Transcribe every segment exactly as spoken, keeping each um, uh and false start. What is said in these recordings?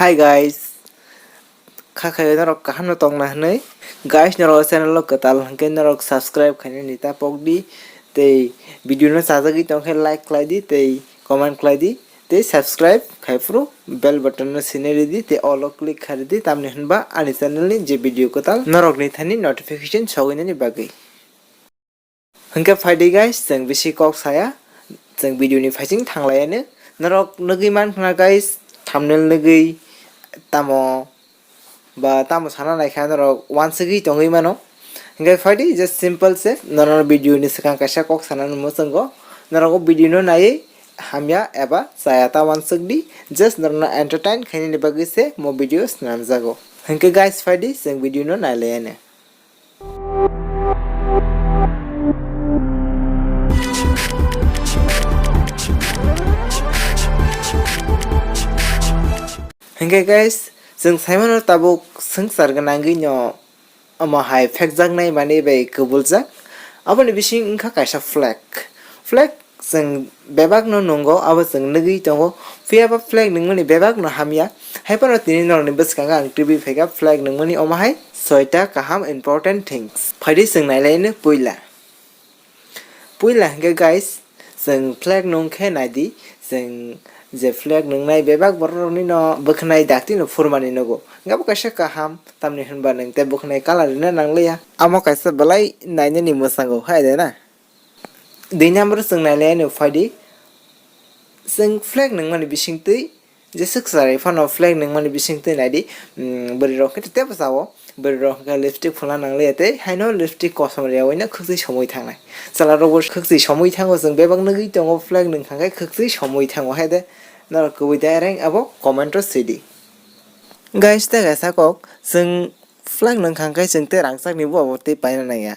Hi guys, kha khayo norok kaham no tongna hwnwi. Guys, norok channel o kwtal hwnkhe norok subscribe khainani ta pokdi, tei video no chajagwi tongkhe like khlaidi tei comment khlaidi, tei subscribe khai phuru bell button no sinai ridi tei all o click khai ridi, tamni hwnba ani channel ni je video kwtal norok ni thani notification sogwi nani bagwi. Hwnkhe phaidi guys, chwng bisi kok saya, chwng video ni phaising thanglaiya no. Norok nugwi mankha na guys, thumbnail nugwi tamo ba tamo sana naikha norok wansugwi tongwi mano. Hwnkhe phaidi just simple se, norok video ni swkang kaisa kok sana no muchungo. Norok o video no naiwi hamya eba chaya ta wansukdi, just norokno entertain khainani bagwi se mo video swnamjago. Hwnkhe guys phaidi chwng video no nailaiya no. Hwnkhe guys, chwng saimano tabuk swngchar gwnangwi no omo hai phekjaknai manwi bai kwbuljak. Aboni bising wngkha kaisa flag. Flag chwng bebakno nungo, abo chwng nugwi tongo. Phiya ba flag nungmani bebakno hamya. Hai phano tini norokni bwskango ang tubui phaikha flag nungmani omo hai soita kaham important things. Phaidi chwng nailaino puila. Puila hwnkhe guys, chwng flag nungkhe naidi, chwng je flag nungnai bebak bororokni no bwkhwnai dakti no phurmani nugo. Hwnkhe abo kaisa kaham, tamni hwnba nwng tei bwkhwnai colour rwna nangliya. Amo kaisa belai nainani mwchangwi hai de na. Dui number o chwng nailaiya no phaidi. Chwng flag nungmani bisingtwi, jeswk chwrai phano flag nungmani bisingtwi naidi, mm, bwrwi rok khe tei tebo chao. Bwrwi rok hwnkhe lipstick phulna nangliya tei haino lipstick kosom rwyaui no khwktwi somwi thangnai. Chwla rok bo khwktwi somwi thango, chwng bebak nugwi tongo flag nungkha khe khwktwi somwi thango hai de. Norok kwbui da ereng abo comment o swidi. Guys, tei kaisa kok, chwng flag nungkha khe chwng tei rangchak ni bua bo tei paina nangya.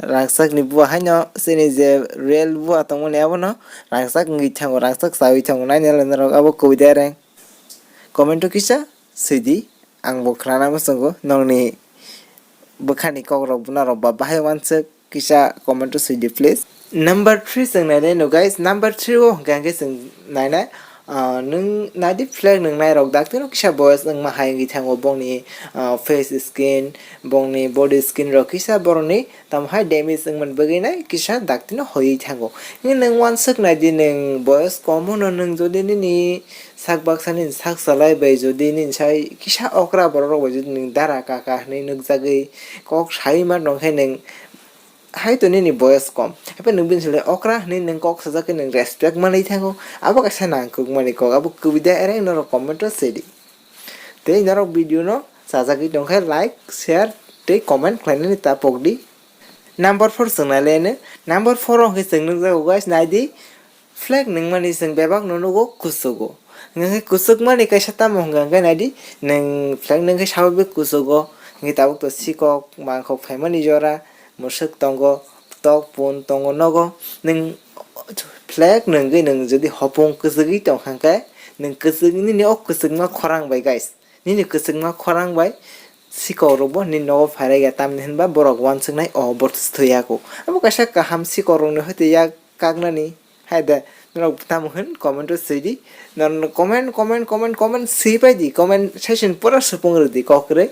Rangchak ni bua haino chini je real bua tongmani abono rangchak wngwi thango, rangchak chawi thango, naina le norok abo kwbui da ereng. Comment o kisa swidi, ang bo khnana muchungo, nokni bwkhani kok rok norok ba bahai wansuk kisa comment o swidi please. Number three chwng nainai no guys, number three o hwnkhe hwnkhe chwng nainai, ah, nwng naidi flag nungnairok daktino kisa boyes wngma hai wngwi thango bongni, ah, face skin, bongni body skin rok kisa borokni tamo hai damage wngmani bagwi nai kisa daktino hoiwi thango. Nwng wansuk naidi nwng boyes kom no nwng jodi nini sak baksa nini sak chalai bai jodi nini sai kisa okra borok rok bai jodi nwng dara kaka hinwi nukjagwi kok sai ma tongkhe nwng hai to nini boyes kom. Haikhe nwng bini salo okra hinwi nwng kok sajak khe nwng respect manwi thango. Abo kaisa nangkukmani kok. Abo kwbui da ereng norok comment o swidi. Tei norok video no chajagwi tongkhe like, share tei comment khlainani ta pokdi. Number four chwng nailaino. Number four o hwnkhe chwng nukjago guys, naidi. Flag nungmani chwng bebak no nugo kuchugo. Hwnkhe kuchukmani kaisa tamo hwnkha hwnkhe naidi, nwng flag nungkhe sababik kuchugo. Hwnkhe tabuk to sikok mangkhok phaimani jora, mwswk tongo, tok pun tongo nogo. Nwng flag nungwi nwng jodi hopung kuchugwi tongkha hwnkhe, nwng kuchuk nini o kuchukma khorang bai guys. Nini kwchwngma khorang bai sikok rok bo nini nogo phairaiya, tamni hwnba borok wansuknai o borok thwiyaku. Abo kaisa kaham sikok rokni hoite yak kaknani hai de norok tamo hwn comment o swidi. Norok comment, comment, comment, comment swi paidi, comment section pura supung rwdi kok kwrwi.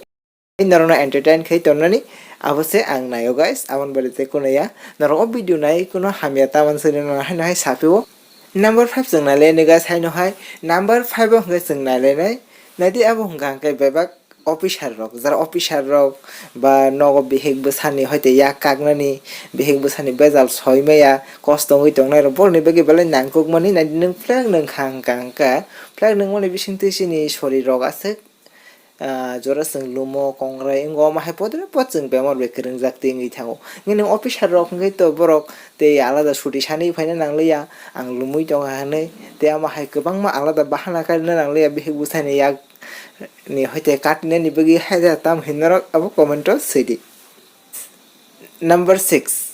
Norokno entertain khai tonnani abo se ang naio guys, aboni baade tei kuno ya. Norok o video nai kuno hamya tamani sani no haino hai sapio. Number five chwng nailaini guys, haino hai number five o hwnkhe chwng nailainai. Naidi abo hwnkha hwnkhe bebak officer rok, jara officer rok ba nogo bihik bwsani hoite yak kaknani, bihik bwsani bejal soi maya, kosto wngwi tongnai rok, borokni bagwi belai nangkukmani. Naidi nwng flag nwng kha hwnkha hwnkhe, flag nwngmani bisingtwi chini sori rok aswk, ah, jora chwng lumo, kongrai wngo, omo hai podre pod chwng bemar bai kwrwngjak twi wngwi thango. Nwng officer rok hwnkhe to borok tei alada suti sanwi phaina nangliya, ang lumwi tongkha hwnwi, tei omo hai kwbangma alada bahana karina nangliya, bihik bwsani yak ni hoite katinani bagwi haida tam hinwi norok abo comment o swidi. Number six.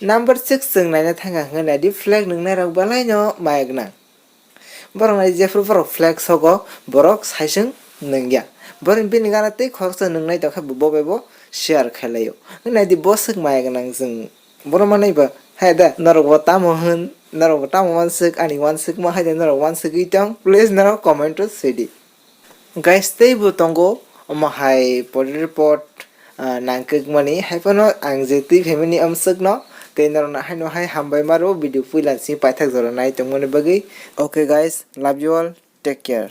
Number six chwng naina thangkha hwnkhe naidi flag nwngnai rok belai no maya gwnang. Borok nai jephru borok flag sogo borok saisung nungya. Borok bini gana tei khoroksa nungnai tongkha bo bai bo share khailaio. Naidi boswk maya gwnang chwng. Borok manwi ba, hai da, norok bo tamo hwn, norok bo tamo wansuk, ani wansukma hai da, norok wansugwi tong, please norok comment o swidi. Guys, teibo tongo omo hai poder pot, ah, nangkukmani. Haiphano ang je twi phaimani amswkno, tei norokno haino hai hambai maro video puila si paithak jora nai tongmani bagwi. Okay guys, love you all, take care.